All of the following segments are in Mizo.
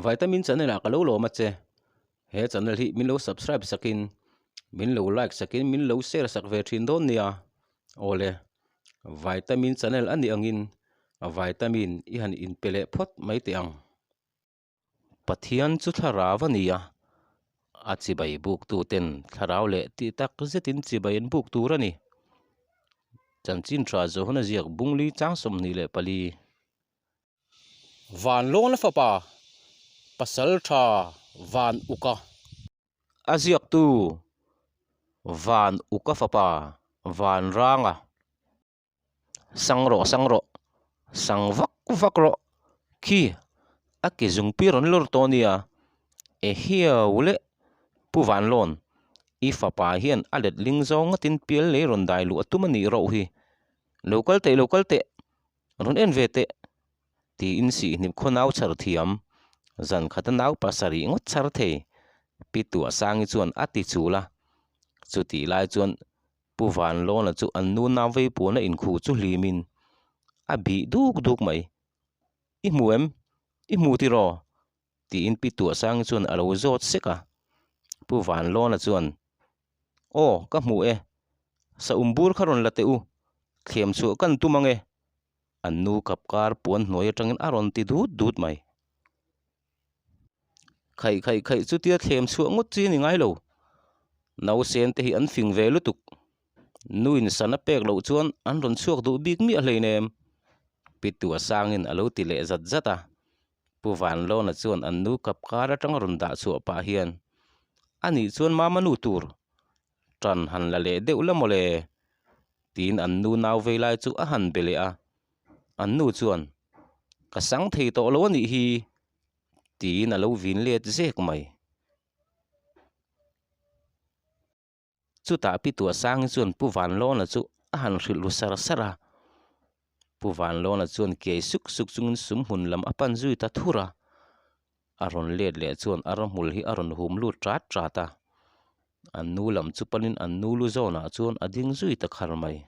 Vitamin channel ah ka lo lawm a che. He channel hi min lo subscribe sakin min lo like sakin min lo share sak ve thin dawn nia. Awle, Vitamin channel a nih angin vitamin i han inpe leh phawt mai teh ang. Pathian chu thlarau a ni a, a chibai buktuten thlarau leh tih tak zetin chibai an buk tur a ni. Chanchin tha Johana ziak Bungli chang 24. Van Lawna fapa, pasal tha Van Uka. A ziaktu Van Uka fapa Van Ranga. Sang rawh sang rawh, sang vak vak rawh, khi a ke zungpi rawn lawr tawh ania, e hiau leh Pu Vanlawn, i fapa hian a letling zawng ngatin pial lei rawn dai luh a tum a nih rauh hi, lo kal teh lo kal teh, rawn en ve teh, tiin sihhnip khaw nau chhar thiam, zan khata nau pasarih ngawt chhar thei, Pi Tuahsangi chuan a ti chul a, chutih lai chuan Pu Vanlawna chu an nu nau vei puan a inkhuh chu hlimin a bih duk duk mai. I hmu em? I hmu tiraw? tiin Pi Tuahsangi chuan a lo zawt sek a. Pu Vanlawna chuan, Aw, ka hmu e. Sa um bur kha rawn la teh u. Thlem chhuah kan tum ang e. An nu kap kar puan hnuai atangin a rawn ti dut dut mai. Khaih khaih khaih chutia thlem chhuah ngawt chi a ni ngai lo. Nausen te hi an fing ve lutuk. Nuin sana pek loh chuan an rawn chhuak duh bik miah hleinem. Pi Tuasangin a lo ti leh zat zat a. Pu Vanlawna chuan an nu kap kar atanga rawn dah chhuah pah hian, A nih chuan mama nu tur tan han la leh deuh la mawle, tiin an nu nau vei lai chu a han be leh a. An nu chuan, Ka sang thei tawh lo a nih hi, tiin a lo vin let zek mai. Chutah Pi Tuahsangi chuan Pu Vanlawna chu a han hrilh ru sar sar a. Pu Vanlawna chuan kiai suk suk chungin sum hmun lam a pan zui ta thur a. A rawn let leh chuan a ramhmul hi a rawn hum lut rat rat a. An nu lam chu panin an nu lu zawnah chuan a ding zui ta khar mai.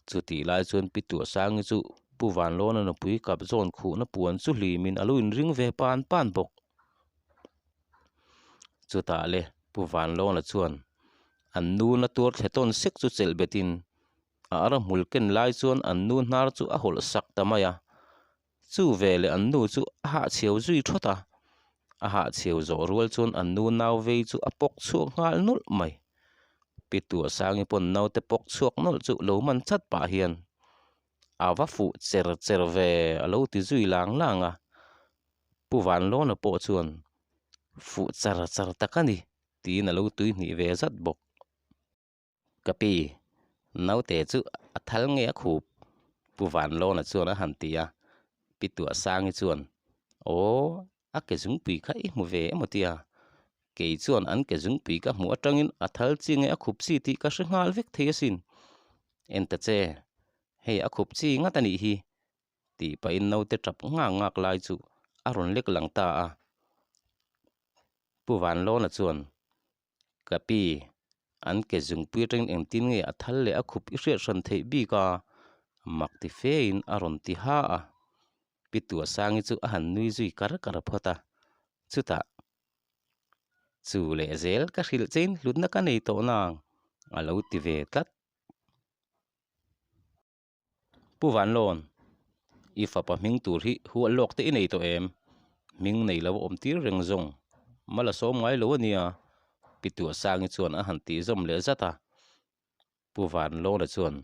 Chutih lai chuan Pi Tuahsangi chu Pu Vanlawna nupui kap zawn khuhna puan chu hlimin a lo inring ve pan pan bawk. Chutah le Pu Vanlawna chuan an nu na tuar thle tawn sek chu chelh betin a ramhmul ken lai chuan an nu hnar chu a hawlh sak ta mai a. Chu veleh an nu chu a hahchhiau zui thawt a, a hahchhiau zawh rual chuan an nu nau vei chu a pawk chhuak nghal nawlh mai. Pi Tuahsangi pawn naute pawk chhuak nawlh chu lo man chat pah hian a va fuh cher cher ve a lo ti zui lang lang a. Pu Vanlawna pawh chuan fuh char char tak a ni tiin a lo tuihnih ve zat bawk. Ka pi, naute chu a thal nge a khup? Pu Vanlawna chuan a han ti a. Pi Tuahsangi chuan, Aw, a ke zungpui kha i hmu ve emaw tia? Kei chuan an ke zungpui ka hmuh atangin a thal chi nge a khup chi tih ka hre nghal vek thei asin. En ta che, hei a khup chi ngat a nih hi, tih pahin naute tap ngak ngak lai chu a rawn lek lang ta a. Pu Vanlawna chuan, Ka pi, an ke zungpui atangin engtin nge a thal leh a khup i hriat hran theih bik a? Mak ti fein a rawn ti ha a. Pi Tuahsangi chu a han nui zui kar kar phawt a. Chutah, Chu leh zel ka hrilh chein hlutna ka nei tawh nang, a lo ti ve tlat. Pu Vanlawn, i fapa hming tur hi hual lawk te i nei tawh em? Hming nei lo a awm tir reng zawng. Mal a sawm ngai lo a nia, Pi Tuahsangi chuan a han tih zawm leh zat a. Pu Vanlawna chuan,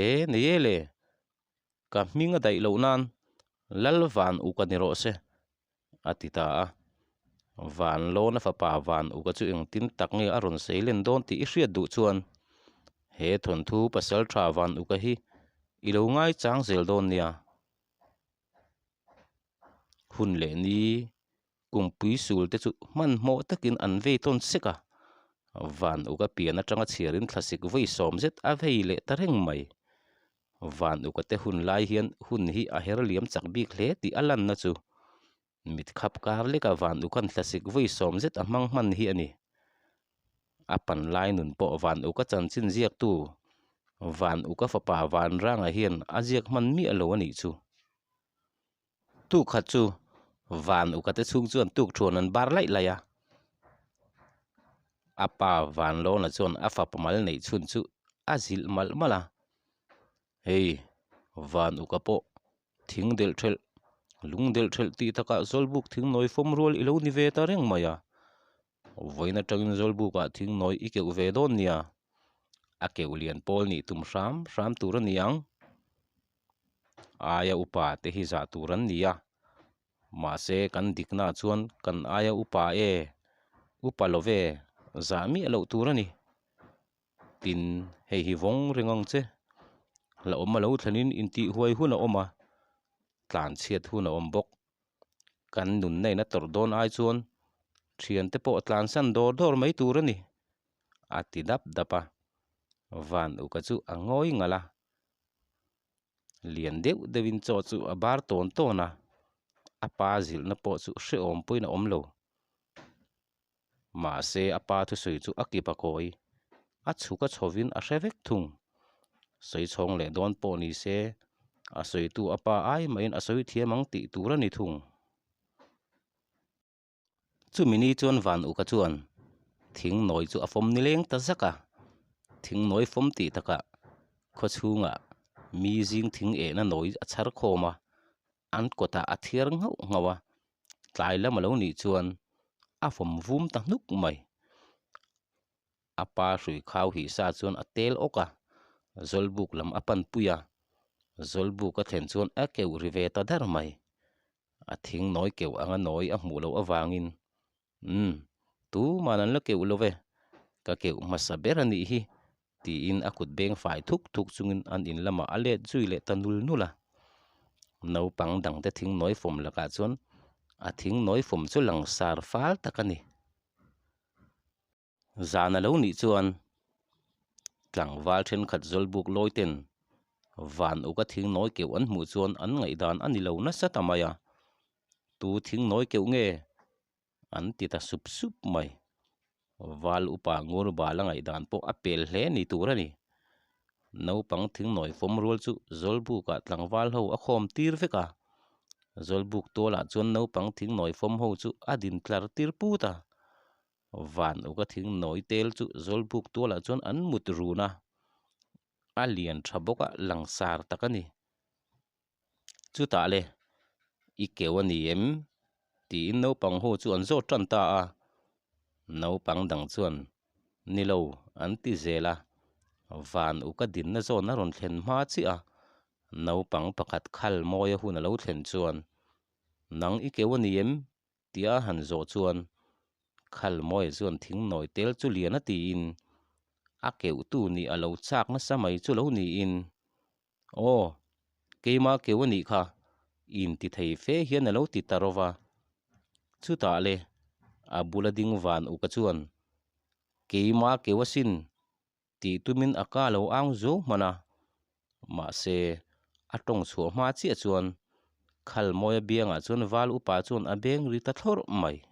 E, nei e le, ka hming a daih loh nan Lal Van Uka ni rawh se, a ti ta a. Vanlawna fapa Van Uka chu engtin tak nge a rawn sei len dawn tih i hriat duh chuan he thawnthu pasal tha Van Uka hi i lo ngaichang zel dawn nia. Hun leh ni kumpui sul te chu hmanhmawh takin an vei tawn sek a, Van Uka pian atanga chhiarin thlasik vawi sawm zet a vei leh ta reng mai. Van uka te hun lai hian hun hi a her liam chak bik hle tih a lanna chu mit khap kar leka van ukan thlasik vawi sawm zet a hmang hman hi a ni. A pan lai nun pawh van uka chanchin ziaktu van uka fapa Vanranga hian a ziak hman miah lo a nih chu. Tuk khat chu Van uka te chhung chuan tukthuan an bar laih laih a. A pa Vanlawna chuan a fapa mal neih chhun chu a zilh malh malh a. Hei, Van uka pawh thing delh thelh, lung delh thelh tih takah Zawlbuk thing nawi fawm rual i lo ni ve ta reng mai a. Vawiin atangin Zawlbukah thing nawi i keuh ve dawn nia. A keuh lian pawl nih tum hram hram tur a ni ang. Aia upa te hi zah tur an ni a. Mahse kan dikna chuan kan aia upa e, upa lo ve, zah miah loh tur a ni. Tin, hei hi vawng reng ang che. Hlauhawm a lo thlenin intih huai hun a awm a, tlanchhiat hun a awm bawk. Kan nunna in a tawrh dawn ai chuan thiante pawh tlansan dawr dawr mai tur a ni, a ti dap dap a. Van uka chu a ngawi ngalh a. Lian deuh deuhin chaw chu a bar tawn tawn a, a pa zilhna pawh chu hrehawm pawhin a awm lo. Mahse a pa thusawi chu a kip a kawi, a chhuk a chhovin a hre vek thung. Sawi chhawng leh dawn pawh ni se, a sawitu a pa ai mahin a sawi thiam ang tih tur a ni thung. Chumi ni chuan Van Uka chuan thing nawi chu a fawm nileng ta zak a, thing nawi fawm tih takah khaw chhungah mi zing thing ehna nawi a chhar khawm a, an kawtah a thiar nghauh nghauh a, tlai lam a lo nih chuan a fawm vum ta hnuk mai. A pa hrui khau hih sa chuan a tel awk a, Zawlbuk lam a pan pui a, Zawlbuk a thlen chuan a keuh ri ve ta der mai. A thing nawi keuh anga nawi a hmuh loh avangin, Umm, tuman an la keuh lo ve, ka keuh hmasa ber a nih hi, tiin a kut beng fai thuk thuk chungin an in lamah a let zui leh ta nul nul a. Naupang dangte thing nawi fawm lakah chuan a thing nawi fawm chu langsar fal tak a ni. Zan a lo nih chuan tlangval thenkhat Zawlbuk lawi ten van uk a thing nawi keuh an hmuh chuan an ngaihdan a ni lo nasa ta mai a, Tu thing nawi keuh nge? an ti ta sup sup mai. Val upa ngur bal a ngaihdan pawh a pel hle ni tur a ni. Naupang thing nawi fawm rual chu Zawlbukah tlangval ho a khawm tir vek a, Zawlbuk tualah chuan naupang thing nawi fawm ho chu a din tlar tir put a. Van uka thing nawi tel chu Zawlbuk tualah chuan an mut run a, a lian tha bawk a, langsar tak a ni. Chutah le, i keu a ni em? tiin naupang ho chu an zawt tan ta a. Naupang dang chuan, Ni lo, an ti zel a. Van uka dinna zawn a rawn thlen hma chiah a, naupang pakhat khal mawia hun a lo thlen chuan, Nang i keu a ni em? Tia han zawh chuan Khalmawia chuan thing nawi tel chu lian a tiin a keuhtu nih a lo chak nasa mai chu lo niin, Aw, keima keuh a nih kha, inti thei fe hian a lo ti ta rawva. Chutah le, a bula ding van uka chuan, Keima keuh asin, tih tumin a ka lo ang zo hman a, mahse a tawng chhuah hma chiah chuan Khalmawia biangah chuan val upa chuan a beng ri ta thlawrh mai.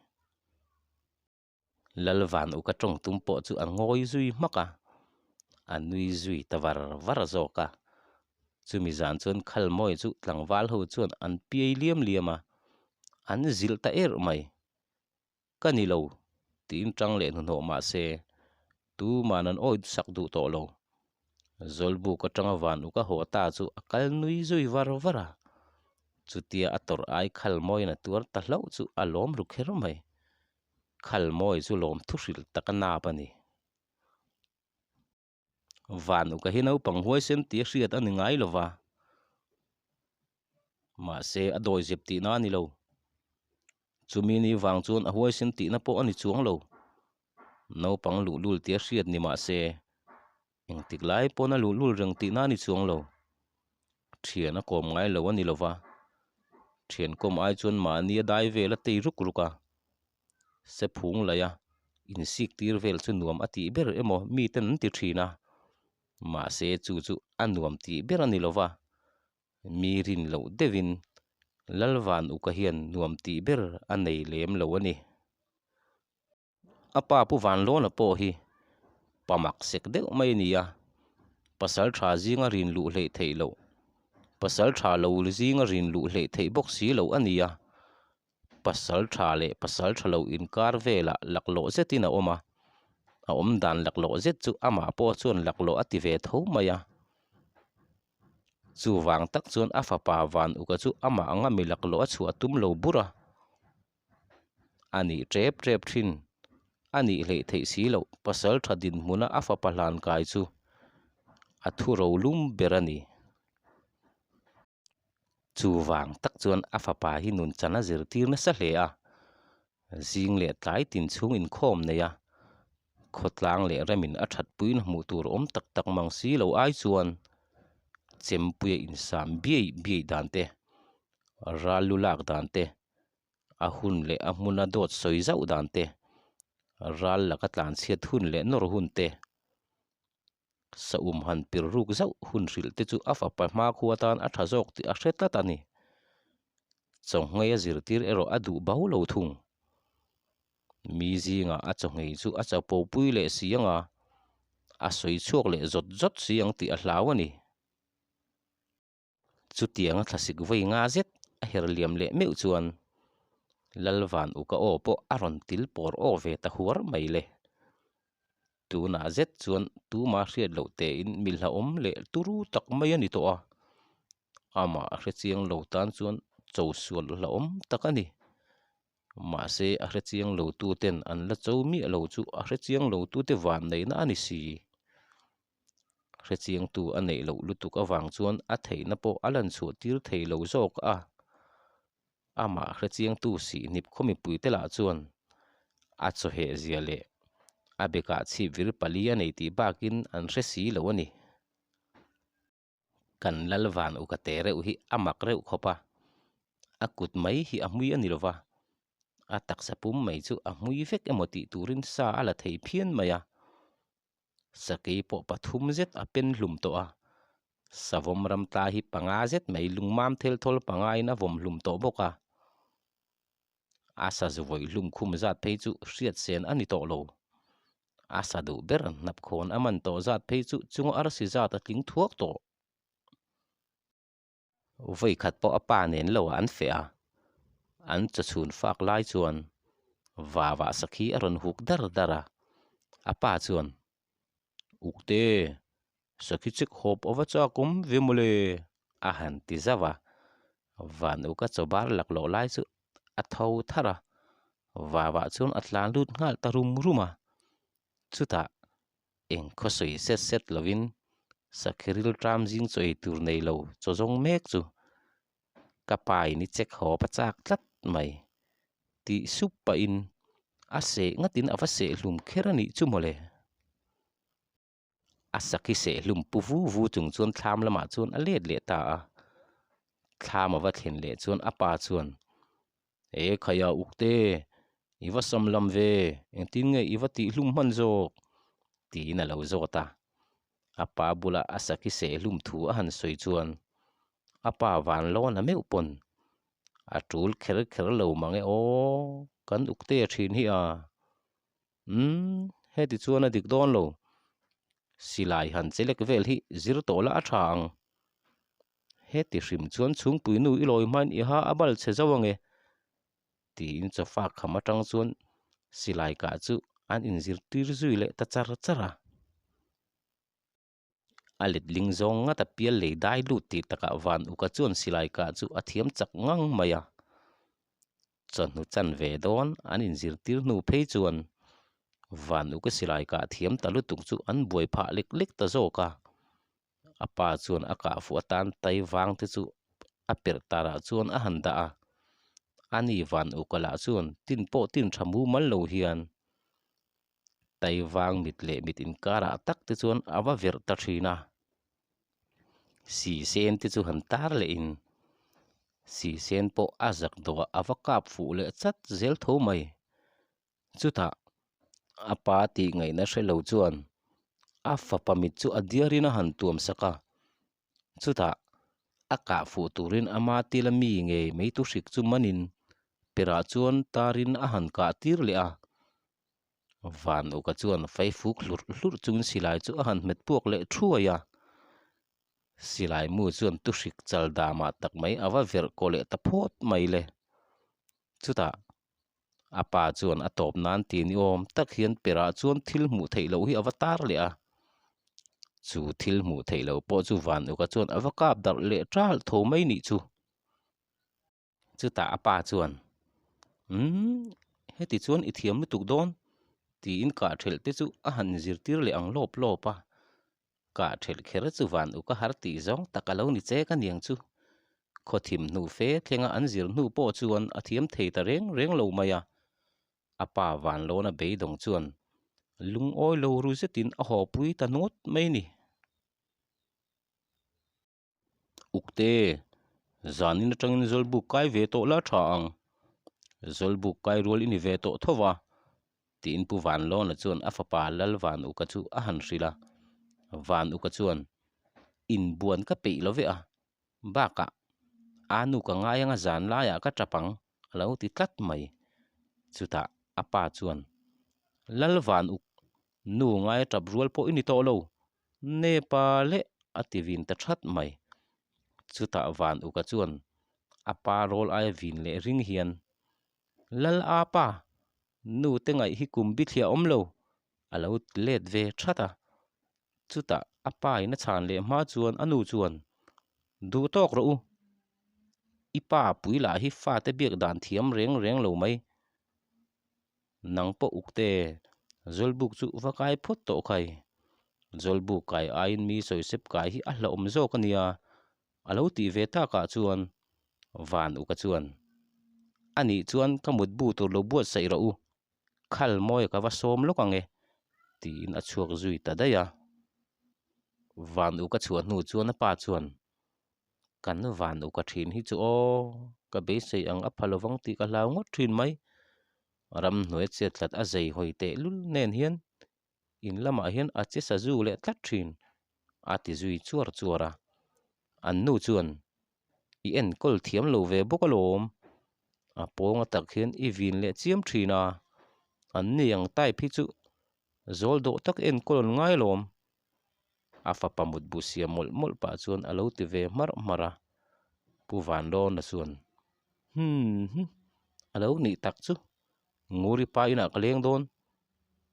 Lalvan uka tawng tum pawh chu a ngawi zui hmak a, a nui zui ta var var zawk a. Chumi zan chuan Khalmawia chu tlangval ho chuan an piai liam liam a, an zilh ta erh mai. Ka ni lo, tiin tang leh hnuhnawh mah se, tuman an awi sak duh tawh lo. Zawlbuk atanga van uk a haw ta chu a kal nui zui var var a, chutia a tawrh ai Khalmawiin a tuar ta hlauh chu a lawm ru kher mai. Khalmawi chu lawm thuhrilh tak a nap a ni. Van uka hi naupang huaisen tih a hriat a ni ngai lo va, mahse a dawi zep tihna a ni lo. Chumi ni vang chuan a huaisen tihna pawh a ni chuang lo. Naupang luhlul tih a hriat ni mahse engtik lai pawn a luhlul reng tihna a ni chuang lo. Thian a kawm ngai lo a ni lo va, thian kawm ai chuan mahni a dai vel a tei ruk ruk a. Se phung laih a, insik tir vel chu nuam a tih ber emaw miten an ti thin a, mahse chu chu a nuam tih ber a ni lo va, mi rin loh deuhin Lalvan Uka hian nuam tih ber a nei lem lo a ni. A pa Pu Vanlawna pawh hi pa mak sek deuh mai a ni a, pasal tha zinga rin luh hleih theih loh, pasal tha lo zinga rin luh hleih theih bawk si loh a ni a. pasal tha leh pasal tha lo inkar velah laklawh zetin a awm a, a awm dan laklawh zet chu amah pawh chuan laklawh a ti ve tho mai a. Chuvang tak chuan a fapa Van Uka chu amah anga mi laklawh a chhuah tum lo bur a. A nih tep tep thin. A nih hleih theih si loh pasal tha dinhmuna a fapa hlan kai chu a thu ro lum ber a ni. Chuvang tak chuan a fapa hi nun chan a zirtir nasa hle a, zing leh tlai tin chhung inkhawm nei a, khawtlang leh remin a thatpuiin hmuh tur awm tak tak mang si lo ai chuan chempuia insam biai biai dan te, ral lu lak dan te, a hun leh a hmuna dawt sawi zauh dan te, ral laka tlanchhiat hun leh nawr hun te, Saum han pir ruk zauh hun hrilh te chu a fapa hmakhua tan a tha zawk tih a hre tlat a ni. Chawnghei a zirtir erawh a duh bau lo thung. Mi zingah a chawnghei chu a chapo pui leh si ang a, a sawi chhuak leh zawt zawt si ang tih a hlau a ni. Chutianga thlasik vawi nga zet a her liam leh meuh chuan Lalvan Uka aw pawh a rawn til pawr aw ve ta huar mai le. Tunah zet chuan tuma hriat loh tein mi hlauhawm leh turu tak mai a ni tawh a, amah a hrechiang lo tan chuan cho sual hlauhawm tak a ni. Mahse a hrechiang lo tuten an la cho miah lo chu a hrechiang lo tute vanneihna a ni si. Hrechiangtu a neih loh lutuk avang chuan a theihna pawh a lan chhuah tir thei lo zawk a. Amah hrechiangtu Sihnip khaw mipuite lah chuan a chawheh zia leh a bekah chhip vir pali a nei tih bakin an hre si lo a ni. Kan lal van uka te reuh hi a mak reuh khawp a, a kut mai hi a hmui a ni lova, a taksa pum mai chu a hmui vek emaw tih turin sa a la thei phian mai a. Sakei pawh pathum zet a pen hlum tawh a, savawm ram tla hi panga zet mai lungmam thel thawl panga in a vawm hlum tawh bawk a, a sa zu vawi hlum khum zat phei chu hriat sen a ni tawh lo. A sa duh ber hnapkhawn a man tawh zat phei chu chunga arsi zat a tling thuak tawh. Vawi khat pawh a pa nen lo ah an feh a, an chawchhun fak lai chuan vavah sakhi a rawn huk dar dar a, a pa chuan, Ukte, sakhi chek hawp a va chak awm ve mawle a han ti zauh a, van uka chaw bar laklawh lai chu a tho tharh a, vavah chuan a tlan lut nghal ta rum rum a, chutah Eng khaw sawi set set lovin sakhi rilṭam zing chaw ei tur nei lo chaw zawng mek chu ka pa in i check haw pa chak tlat mai tih sup pahin a seh ngatin a va seh hlum kher a nih chu mawle. A sakhi seh hlum pu vu vu chung chuan thlam lamah chuan a let leh ta a, thlam a va thlen leh chuan a pa chuan E khaia ukte, i va sam lam ve, engtin nge i va tih hlum hman zawk? tiin a lo zawt a. A pa bula a sakhi seh hlum thu a han sawi chuan a pa van lawn a meuh pawn a tul kher kher lo mang e aw, kan ukte thin hi a. Umm, heti chuan a dik dawn lo. Silai han chelek vel hi zir tawh la a tha ang. Heti hrim chuan chhungpui nu i lawi hmain i ha a bal chhe zo ange, tiin chawfa kham atang chuan silai kah chu an inzirtir zui leh ta char char a. A letling zawng ngat a pial lei dai lut tih takah van uka chuan silai kah chu a thiam chak ngang mai a. Chawhnu chan ve dawn an inzirtir hnu phei chuan van uka silai kah thiam ta lutuk chu an buai phah lek lek ta zawk a. A pa chuan a kah fuh atan tai vang te chu a perh tarah chuan a han dah a, ani van uka lah chuan tin pawh tin tha mumal lo hian tai vang mit leh mit inkarah tak te chuan a va verh ta thin a. Si sen te chu han tar leh in si sen pawh a zak dawhah a va kap fuh leh chat zel tho mai. Chutah a pa tih ngaihna hre lo chuan a fapa mit chu a diarin a han tuam sak a, chutah a kah fuh turin ama tila mi ngei mai tu hrik chu manin perah chuan tarin a han kah tir leh a. Van uka chuan faifuk hlurh hlurh chungin silai chu a han hmet puak leh thuai a, silai mu chuan tu hrik chal damah tak mai a va verh kaw leh ta phawt mai le. Chutah a pa chuan a tawp nan ti ni awm tak hian perah chuan thil hmuh theih loh hi a va tar leh a. Chu thil hmuh theih loh pawh chu Van Uka chuan a va kap darh leh ṭalh tho mai nih chu. Chutah a pa chuan, Umm, heti chuan i thiam lutuk dawn, tiin kah ṭhelh te chu a han zirtir leh ang lawp lawp a. Kah ṭhelh kher chu Van Uka har tih zawng tak a lo ni che ka niang chu. Khawthim hnu fe thlenga an zir hnu pawh chuan a thiam thei ta reng reng lo mai a. A pa Vanlawna beidawng chuan lungawi lo ru zetin a haw pui ta nuat mai ni. Ukte, zanin atangin Zawlbuk kai ve tawh la tha ang. Zawlbuk kai rual i ni ve tawh tho va, tiin Pu Vanlawna chuan a fapa Lal Van Uka chu a han hrilh a. Van Uka chuan, Inbuan ka peih lo ve a, bakah a nu ka ngai anga zan laiah ka tap ang, a lo ti tlat mai. Chutah a pa chuan, Lal Van Uk, nu ngai a tap rual pawh i ni tawh lo, Nepa leh a ti vin ta that mai. Chutah Van Uka chuan a pa rawl aia vin leh ring hian, Lal a pa, nu te ngaih hi kum bithliah awm lo, a lo ti let ve that a. Chutah a pa in a chhan leh hma chuan a nu chuan, Duh tawk rawh u, i pa pui lah hi fate biak dan thiam reng reng lo mai. Nang pawh ukte, Zawlbuk chu va kai phawt tawh khai. Zawlbuk kai aiin mi sawisep kai hi a hlauhawm zawk a nia, a lo tih ve takah chuan Van Uka chuan, A nih chuan ka mutbu tur lo buatsaih rawh u, khal mawi ka va sawm lawk ang e, tiin a chhuak zui ta daih a. Van Uka chhuah hnu chuan a pa chuan, Kan van uka thin hi chu aw, ka beisei ang a pha lovang tih ka hlau ngawt thin mai. Ramhnuai chet tlat a zei hawi teh lul nen hian in lamah hian a che sazu leh tlat thin, a ti zui chuar chuar a. An nu chuan, I enkawl thiam lo ve bawk alawm, a pawnga tak hian i vin leh chiam thin a, an ni ang type hi chu zawl dawh tak enkawl an ngai alawm. A fapa mutbu siam mawlh mawlh pah chuan a lo ti ve hmarh hmarh a, Pu Vanlawna chuan, Hum hum, a lo nih tak chu, Nguri pa inah ka leng dawn,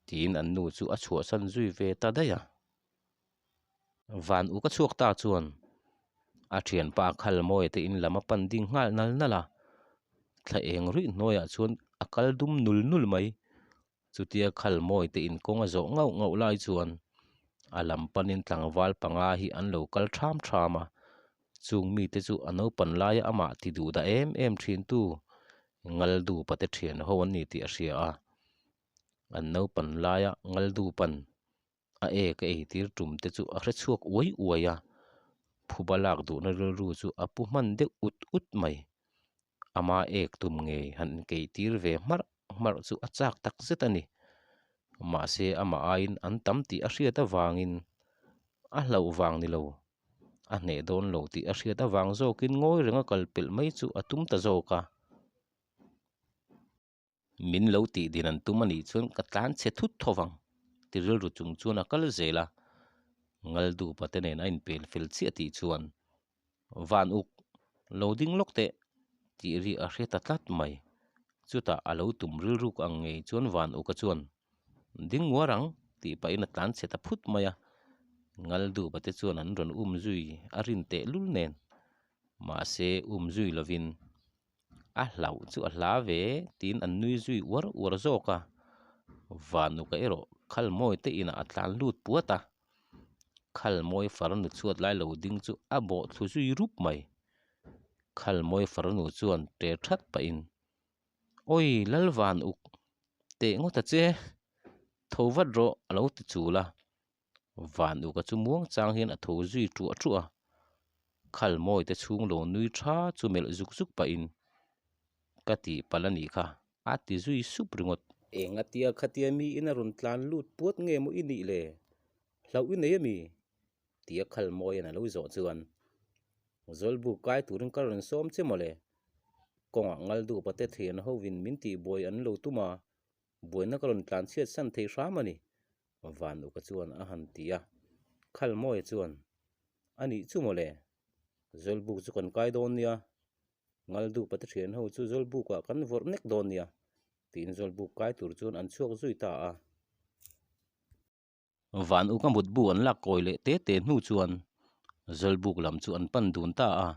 tiin an nu chu a chhuahsan zui ve ta daih a. Van uk a chhuak ta chuan a thianpa Khalmawia te in lam a pan ding nghal nal nal a, thla eng ruih hnuaiah chuan a kal dum nul nul mai. Chutia Khalmawi te in kawng a zawh ngauh ngauh lai chuan a lam panin tlangval panga hi an lo kal ṭham ṭham a, chung mite chu a naupan laia amah ti duh dah em em ṭhintu Ngaldupa te ṭhian ho an ni tih a hria a, an naupan laia Ngaldupan a ek a eitir tum te chu a hre chhuak uai uai a, phuba lak duhna rilru chu a pu hman deuh ut ut mai. Ama ek tum ngei han inkeitir ve hmarh hmarh chu a chak tak zet a ni. Mahse amah aiin an tam tih a hriat avangin a hlauh vang ni lo, a hneh dawn lo tih a hriat avang zawkin ngawi renga kal pelh mai chu a tum ta zawk a. Min lo tih din an tum a nih chuan ka tlan chhe thut tho vang ti rilru chung chuan a kal zel a, Ngaldupa te nen a inpel fel chiah tih chuan Van uk lo ding lawk teh tih ri a hre ta tlat mai. Chutah a lo tum rilruk ang ngei chuan Van uka chuan Ding nguar ang tih pahin a tlan chhe ta phut mai a, Ngaldupa te chuan an rawn um zui a rin teh lul nen mahse um zui lovin A hlauh chu a hla ve tiin an nui zui uar uar zawk a, Vanuka erawh Khalmawi te inah a tlan lut puat a, Khalmawi farnu chhuat lai lo ding chu a bawh thlu zui rup mai. Khalmawi farnu chuan ṭe ṭhat pahin, Awi Lal Vanuk, teh ngawt a che, tho vat rawh a lo ti chul a. Vanuka chu muang chang hian a tho zui ṭuah ṭuah a, Khalmawi te chhung lo nui tha chu melh zuk zuk pahin, Ka tih palh a nih kha, a ti zui sup ringawt. Engatia khatia miin a rawn tlan lut puat nge maw i nih le? Hlauh i nei a mi? tia Khalmawian a lo zawh chuan, Zawlbuk kai turin ka rawn sawm che maw le? Kawngah Ngaldupa te thian hovin min tihbuai an lo tum a, buaina ka rawn tlan chhiat san thei hram a ni. Vanuka chuan a han ti a, Khalmawia chuan, A nih chu mawle, Zawlbuk chu kan kai dawn nia. Ngaldupa te thian ho chu Zawlbukah kan vawrh nek dawn nia, tiin Zawlbuk kai tur chuan an chhuak zui ta a. Van uk a mutbu an lak kawi leh te te hnu chuan Zawlbuk lam chu an pan dun ta a.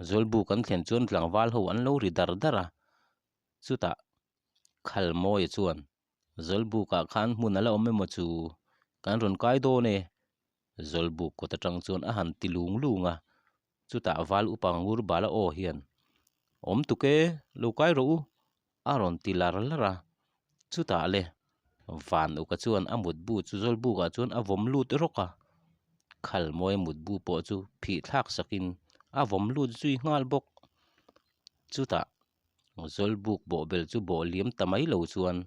Zawlbuk an thlen chuan tlangval ho an lo ri dar dar a. Chutah Khalmawia chuan, Zawlbukah khan hmun a la awm emaw chu kan rawn kai dawn e. Zawlbuk kawt atang chuan a han ti lung lung a. Chutah val upa ngur bala aw hian, Awm tuk e, lo kai rawh u, a rawn ti lar lar a. Chutah le, Van uka chuan a mutbu chu Zawlbukah chuan a vawm lut rawk a. Khalmawia mutbu pawh chu phih thlak sakin a vawm lut zui nghal bawk. Chutah Zawlbuk bawhbel chu bawh liam ta mai lo chuan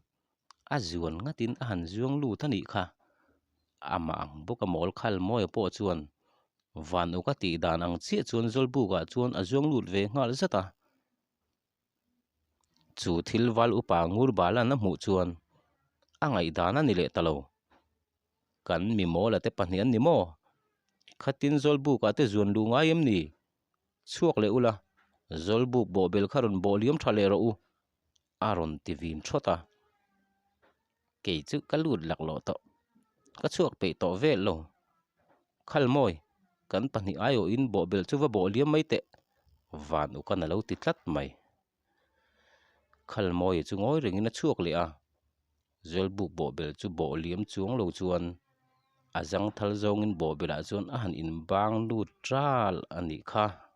a zuan ngatin a han zuang lut a nih kha. Amah ang bawka mawl Khalmawia pawh chuan Van uka tih dan ang chiah chuan Zawlbukah chuan a zuang lut ve nghal zat a. Chu thil val upa ngur balan a hmuh chuan a ngaihdan a ni leh ta lo. Kan mi mawla te pahnih an ni maw? Khatin Zawlbukah te zuan luh ngai em ni? Chhuak leh ula, Zawlbuk bawhbel kha rawn bawh liam tha leh rawh u, a rawn ti vin thawt a. Kei chu ka lut laklawh tawh, ka chhuak peih tawh vel lo. Khalmawi, kan pahnih aiawhin bawhbel chu va bawh liam mai teh, Van ukan a lo ti tlat mai. Khalmawia chu ngawi rengin a chhuak leh a, Zawlbuk bawhbel chu bawh liam chuang lo chuan a zangthal zawngin bawhbelah chuan a han inbang lut ral a nih kha.